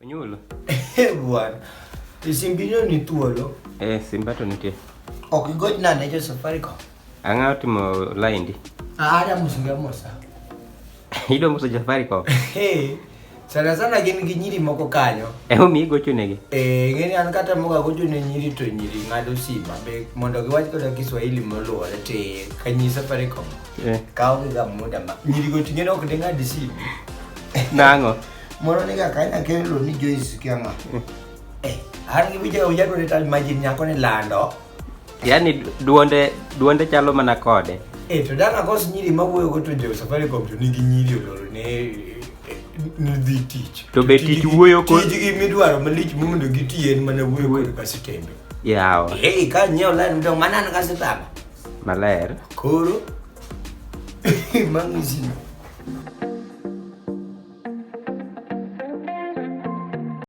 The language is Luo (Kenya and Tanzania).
Onyulo. Bwana. Isimbino ni thuolo. Eh, simba to nitie. Ok igochna ne jo Safaricom. Ang'o timo line di? Ah, ada musinga mosa. Idwa muso Safaricom. Hey, sana sana gin gi nyiri moko kanyo. Emomiyo igocho negi. Eh, ng'eni an kata moga gocho ne nyiri to nyiri ng'ado sima be mondo giwach koda Kiswahili moluwore tir kanyi Safaricom. Eh. Kawo gi ga muda ma nyiri go ting'e ok ding'ad simu. Nang'o? Moro ni ga kanya kelo ni Joyce kia ng'a. Eh, an gi winjo winjo dwonde to imagine nyako ni lando. Yaani duonde duonde chalo mana kode. Eh, to dang' akos nyiri mawuoyo go to jo Safaricom to nigi nyiri oloro ne ne dhi tich. To be tich wuoyo ko- Tijgi midwaro malich mondo giti en mana wuoyo kod kasitembe. Yawa. Eh, ka nyiewo line to mana an kasitama. Maler. Koro mang'isi.